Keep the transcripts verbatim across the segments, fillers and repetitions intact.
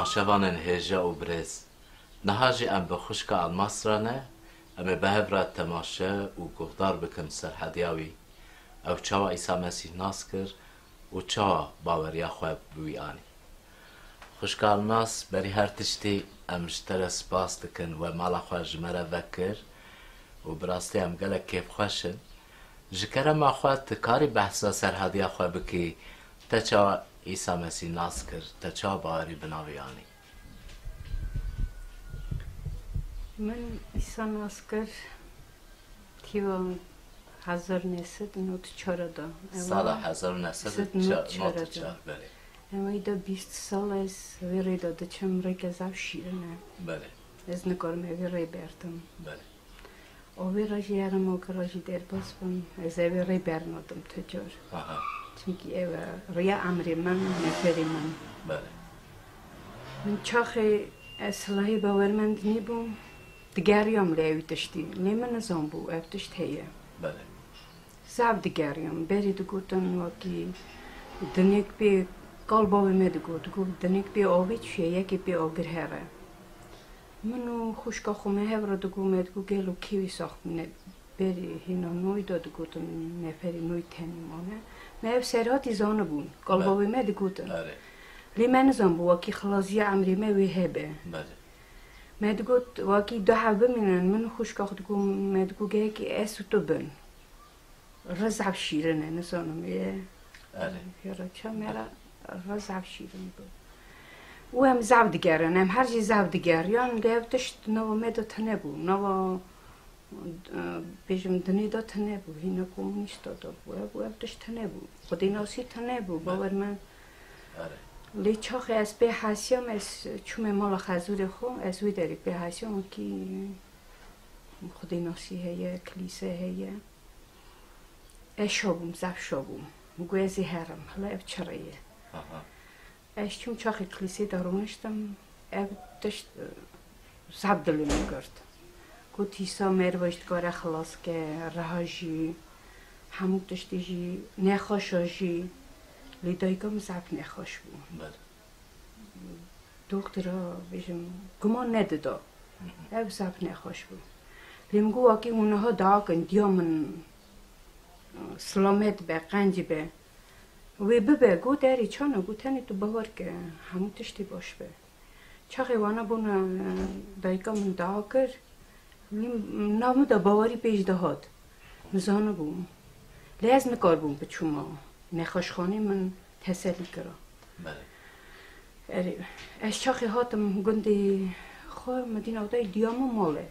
Temaşevanên hêja û birêz, niha jî em bi xwişka Elmas re ne, em ê bi hev re temaşe û guhdar bikin serhediya wî. Ew çawa Îsa Mesîh nas kir û çawa baweriya xwe bi wî anî? Xwişka Elmas, berî her tiştî em ji te re spas dikin, we mala xwe ji me re vekir û bi rastî em gelek kêfxweş in. Ji kerema xwe, tu karî behsa serhediya xwe bikî, te çawa Îsa Mesîh nas kir, te çawa bawerî bi navê anî? Min Îsa nas kir tîva hezar neh sed nod çar de. Sala hezar neh sed nod çar, belê. Ew ê de bîst sal ez vê rê de diçim, rêke zaf şîrin e. Belê. Ez nikarim vê rê berdim. Belê. Û vê re jî herim û kira jî derbas bim, ez ê vê rê bernadim tu car. Aha. Çimkî ew e rêya emrê min, neferê min. Belê. Min çaxê ez silahê bawermend nîbûm, digeriyam li ew tiştî. Lê min nizanbû ev tişt heye. Belê. Zaf digeriyam. Berî digotin wekî dinek pê, kal bavê me digot, digot, dinek pê avê çûye, yekê pê agir here. Min û xwişka xwe me hev re digot, me digot, gelo kê wî sax bûne? Berî hêna noy de digotin, neferê noy tenê mane. Me ev serhatî zanibûn, kal bavê me digotin. Erê. Lê me nizanbû wekî xilaziya emrê me wê hebe. Belê. Me digot, wekî du hev bimînin, min û xwişka xwe digot, me digot, gelekî ez û tu bin. Re zaf şîrin e, nizanim ê. Erê. Hêra çawa me re re zaf şîrin bû. Û em zaf digerin, em her jî zaf digeriyan, lê ev tişt nava me de tune bû. Nava, e, bêjim, dinê de tune bû, hîna komûnîsta de bû. Ev, ev tişt tune bû. Xwedênasî tune bû, bawer me. Erê. Lê çaxê ez pê hesiyam, ez çûme mala xezûrê xwe, ez wê derê pê hesiyam, wekî Xwedênasî heye, kilîse heye. Ez şa bûm, zaf şa bûm. Min got, ez ê herim. Hila ev çi rê ye? Aha. Ez çûm çaxê kilîsê de rûniştim. Ev tişt, e, zaf dilê min girt. Got, Îsa meriva jî dikare xilas ke, reha jî, hemû tiştê jî, nexweşa jî. Lê dayika min zaf nexweş bû. Belê. Doktora, bêjim, guman nedida. Hı hı. Ev zaf nexweş bû. Lê min got, wekî hûn niha dua kin, diya min, e, silamet be, qenc be. Wê bibe, got, erê, çana, got, tenê tu bawer ke, hemû tiştê baş be. Çaxê wana bûna, e, dayika min dua kir. Min, nav min de bawerî pêş dihat. Min zanibû. Lê ez nikaribûm biçûma nexweşxanê, min teselî kira. Belê. Erê, ez çaxê hatim gundê xwe, min dîna dayê diya min mal e.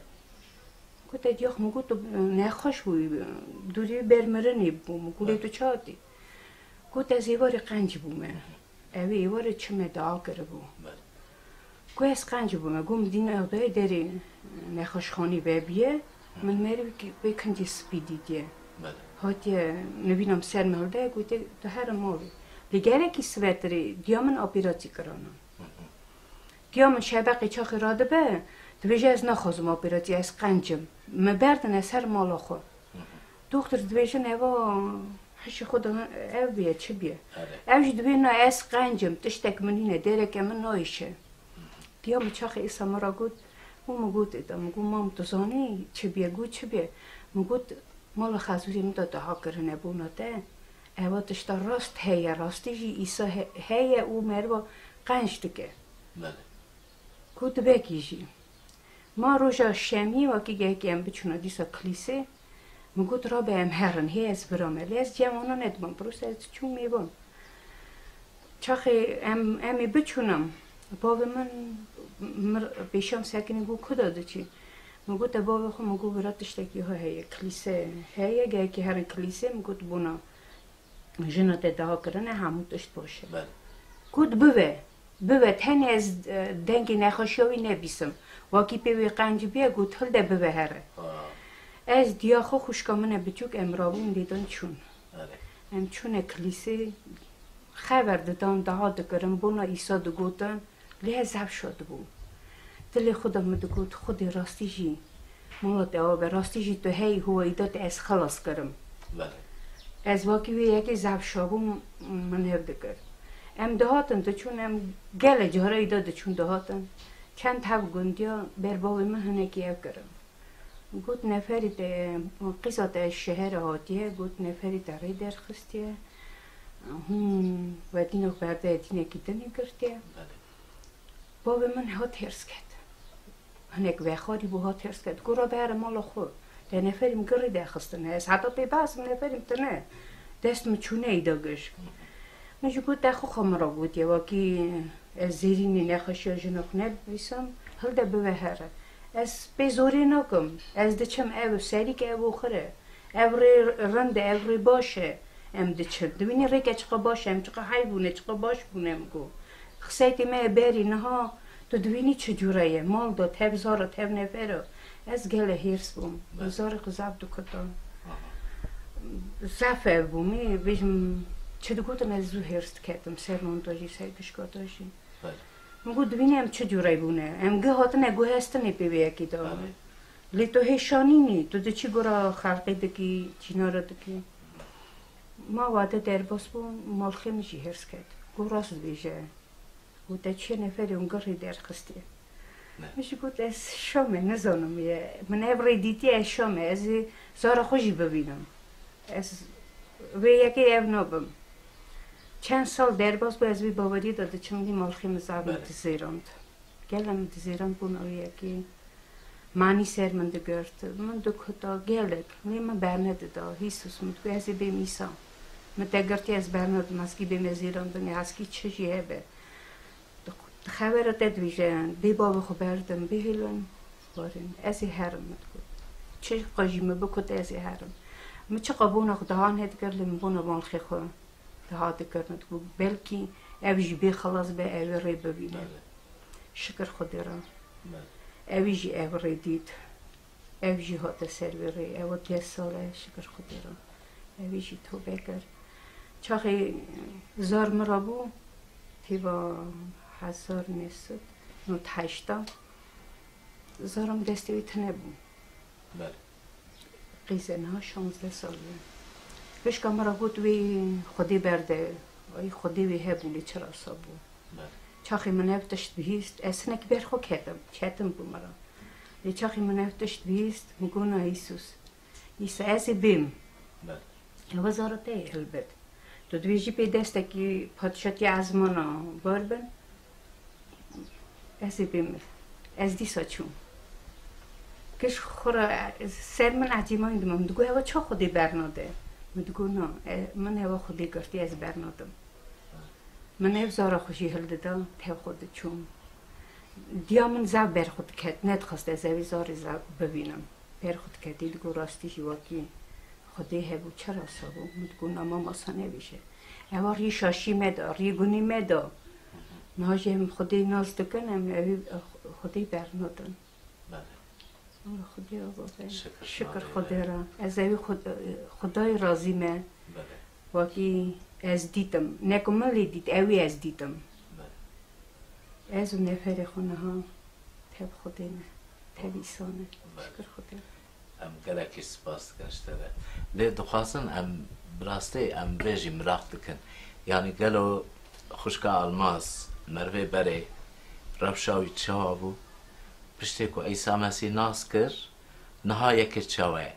Got, te diya xwe, min got, tu nexweş bûyî, dûrî ber mirinê bû, min got, lê tu çi hatî? Got, ez êvarê qenc bûme. Ew ê êvarê çime dua kiribû. Belê. Ku ez qenc bûme, ku min dîna odayê derê nexweşxanî vebiye, min merivî pê kincî spî dîtiye. Belê. Hatiye nivîna min ser min hilde, gotiye, tu here malê. Lê gelekî sibetirê diya min operasyî kirana. Hı hı. Diya min şebeqê çaxê radibe, dibêje, ez naxwazim operasyî, ez qenc im. Min berdin, ez herim mala xwe. Hı hı. Doktor dibêjin, eva hişê xwe de ev bûye, çi bûye? Erê. Ev jî dibê, na, ez qenc im, tiştek min nîne, dereke min nayêşe. Hı hı. Diya min çaxê îsa min re got, û min got, êta, min got, mam, tu zanî çi bûye? Got, çi bûye? Min got, mala xezûrê min de dua kirine bona te. Eva tişta rast heye, rastî jî îsa he-, heye û meriva qenc dike. Belê. Ku dibekî jî. Ma roja şemiyê wekî gelekî em biçûna dîsa kilîsê, min got, rabe em herin, hê ez birame. Lê ez cem wana nedibam, pirosa ez diçûm mêvan. Çaxê em, em ê biçûnim, bavê min mir, pêşiya min sekinî, got, ku de diçî? Min got, te bavê xwe, min got, bira tiştekî ha heye, kilîse heye, gelekî herin kilîsê, min got, bona. Jina te dua kirine, hemû tişt baş e. Belê. Got, bibe, bibe, tenê ez, e, dengê nexweşiya wî nebîsim. Wekî pê wê qenc bûye, got, hilde bibe here. Ha. Ez diya xwe, xwişka min e biçûk, em rabûn lêdan çûn. Erê. Em çûne kilîsê, xeber didan, dua dikirin, bona Îsa digotin. Lê ez zaf şa dibûm. Dilê xwe de min digot, Xwedê rastî jî mala te abe, rastî jî tu heyî, hûwayî da te ez xilas kirim. Belê. Ez wekî wê yekê zaf şa bûm, min hev dikir. Em dihatin, diçûn, em gelê cara îda diçûn dihatin. Çend hev gundiya ber bavê min hinekî ev kirin. Got, neferî te, qîza te ji şehera hatiye, got, neferî te rê derxistiye. Hûn wedîna xwe berde dînekî dinê girtiye. Belê. Bavê min hat hêrs ket. Hinek vexwarî bû, hat hêrs ket. Got, rabe here mala xwe. Te neferî min girî derxistine. Ez heta pê behs im, neferî min tine. Dest min çûne îda gişk. Min jî got, te xwe xwe min re gotiye, wekî ez zêrînê nexweşiya jina xwe nedibîsim, hilde bive here. Ez pê zorê nakim. Ez diçim ev serî ke ev oxir e. Ev rê rind e, ev rê baş e. Em diçin. Dibînî rêke çiqa baş e, em çiqa hey bûne, çiqa baş bûne, em got. Xiseytê me ye berî niha, tu dibînî çi cûre ye. Mal da, tev zara, tev nefera. Ez gele hêrs bûm. Be. Zarê xwe zaf dikuta. Aha. Zaf ev bûmî, bêjim, çi digotin ez zû hêrs diketim, ser montajî, ser gişka da jî. Belê. Min got, dibînî em çi cûre bûne? Em gi hatine guhestinê pê vê yekê de. Belê. Lê tu hê şanînî, tu diçî gora xelqê dikî, çînara dikî. Ma wade derbas bû, malxê min jî hêrs ket. Got, rast dibêje. Got, te çiye neferê hûn girrî derxistiye. Ne. Min jî got, ez şam e, nizanim ye. Min ev rê dîtiye, ez şam e. Ez ê zara xwe jî bibînim. Ez vê yekê ev nabim. Çend sal derbas bû, ez vê baweriyê de diçim, dî malxê min zaf min Belê. dizêrand. Gelek min dizêrand, bûna wê yekê. Manî ser min digirt, min dikuta gelek, lê min bernedida. Hîsus min digot, ez ê bêm îsa. Min te girtî, ez bernedim, heskî bêm ez zêrandinê, heskî çi jî hebe. Di, di xevera te dibêje, bê bavê xwe berdim, bihêlin, warin. Ez ê herim, min digot. Çiqa jî min bikut, ez ê herim. Min çiqa bona xwe dihan hê dikir, lê min bona malxê xwe diha dikir, min digot, belkî ev jî bê xilas be, ew ê rê bibîne. Belê. Şikir Xwedê re. Belê. Ewî jî ev rê dît. Ev jî hate ser vê rê. Ewa deh sal e, şikir Xwedê re. Ewî jî tobe kir. Çaxê zar min re bû, têva hezar neh sed nod heşta, zara min destê wî tune bû. Belê. Qîze niha şazdeh sal bû. Pişka min re got, wê Xwedê berde. Ay, Xwedê wê hebû, lê çira sa bû? Belê. Çaxê min ev tişt bihîst, ez hinek ber xwe ketim, çetin bû min re. Lê çaxê min ev tişt bihîst, min got, na Îsus, Îsa, ez ê bêm. Belê. Ewa zara te ye helbet. Tu dibêjî pê destekî padşatiya ezmana bar bin. Ez ê bêm. Ez dîsa çûm. Giş xwe re, ser min ecêmayî dima. Min digot, ewa ça Xwedê bernade? Min digot, na, e, min ewa Xwedê girtî, ez bernadim. Min ev zara xwe jî hildida, tev xwe diçûm. Diya min zaf ber xwe diket, nedixwest ez evî zarê zaf bibînim. Ber xwe diketî, digot, rastî jî wekî Xwedê hebû, çira sa bû? Min digot, na, mama sa nebêje. Ewa rî şaşî me da, rî gunî me da. Niha jî em Xwedê nas dikin, em evî Xwedê bernadin. Belê. Allah Xwedê ava be. Şikir Xwedê re. Şikir Xwedê re. Ez evî Xwed-, Xwedayê razî me. Belê. Wekî ez dîtim. Ne ku min lê dît, ewî ez dîtim. Belê. Ez û neferê xwe niha tev Xwedê ne. Tev Îsa ne. Belê. Şikir Xwedê re. Em gelekî spas dikin ji te re. Lê dixwazin em bi rastî em vê jî miraq dikin. Yanî gelo xwişka Almaz, Mervê Berê, rewşa wî çawa bû? Piştê ku Îsa Mesîh nas kir, niha yekê çawa ye?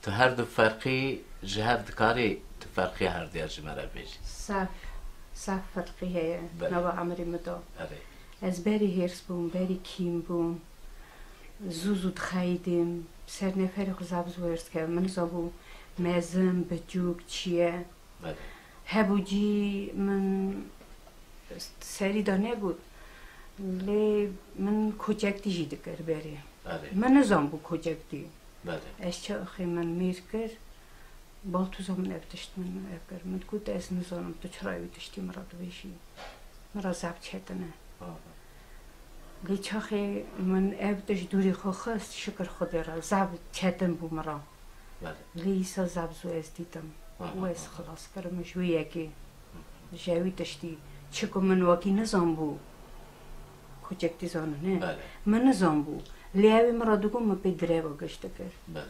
Tu her du ferqî ji hev dikarî, tu ferqiya herduya ji me re bêjî? Zaf, zaf ferqî heye Belê. nava emirê min de. Erê. Ez berî hêrs bûm, berî kîm bûm. Zû zû dixeyidîm. Ser neferê xwe zaf zû hêrs dikevim. Min nizanbû mezin, biçûk, çi ye. Belê. Hebû cî min serî de negot. Lê min koçektî jî dikir berê. Belê. Min nizanbû koçektî. Belê. Ez çaxê min mêr kir, baltûza min ev tişt min ev kir. Min digot, ez nizanim tu çira wî tiştî min re dibêjî. Min re zaf çetin e. Aha. Lê çaxê min ev tişt dûrî xwe xist, şikir Xwedê re, zaf çetin bû min re. Belê. Lê îsa zaf zû ez dîtim. Aha, û ez aha. xilas kirim ji wê yekê. Ji ewî tiştî. Çi ku min wekî nizanbû. Koçektî zanin, ne? Belê. Min nizanbû. Lê ewî min re digot, min pê direva giş dikir. Belê.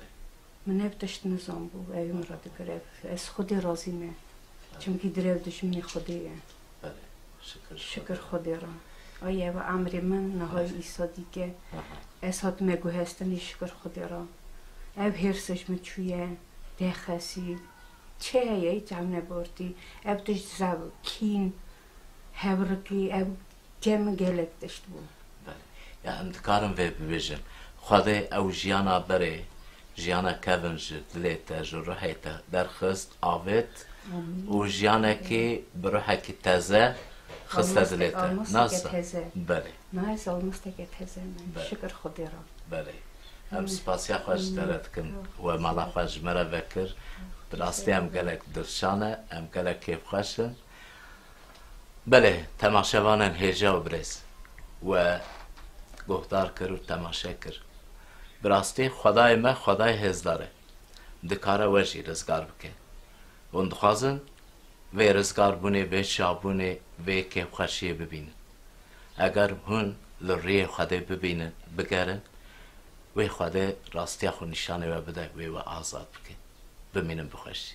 Min ev tişt nizanbû, ewî min re dikir ev. Ez Xwedê razî me. Belê. Çimkî direv dijminê Xwedê ye. Belê. Şikir Xwedê re. Ay ev emrê min niha îsa dîke. Ez hatime guhestinê şikir Xwedê re. Ev hêrs ji min çûye, tê xesî. Çi heye, hiç ev nebortî. Ev tişt zev, kîn, hevrikî, ev cem gelek tişt bû. Belê. Ya em dikarin vê bibêjin. Xwedê ew jiyana berê, jiyana kevin ji dilê te, ji ruhê te derxist, avêt û jiyanekî bi ruhekî teze xiste dilê te. Nasa? Belê. Nayê zalmisteke teze me. Belê. Şikir Xwedê re. Belê. Em spasiya xwe ji te re dikin. We mala xwe ji me re vekir. Bi rastî em gelek dilşan e, em gelek kêfxweş in. Belê, temaşevanên hêja û birêz, we guhdar kir û temaşe kir. Bi rastî Xwedayê me Xwedayê hêzdar e. Dikare we jî rizgar bike. Hûn dixwazin vê rizgarbûnê, vê şabûnê, vê kêfxweşiyê bibînin. Eger hûn li rûyê Xwedê bibînin, bigerin, wê Xwedê rastiya xwe nîşanê we bide, wê we azad bike. Bimînin bi xweşî.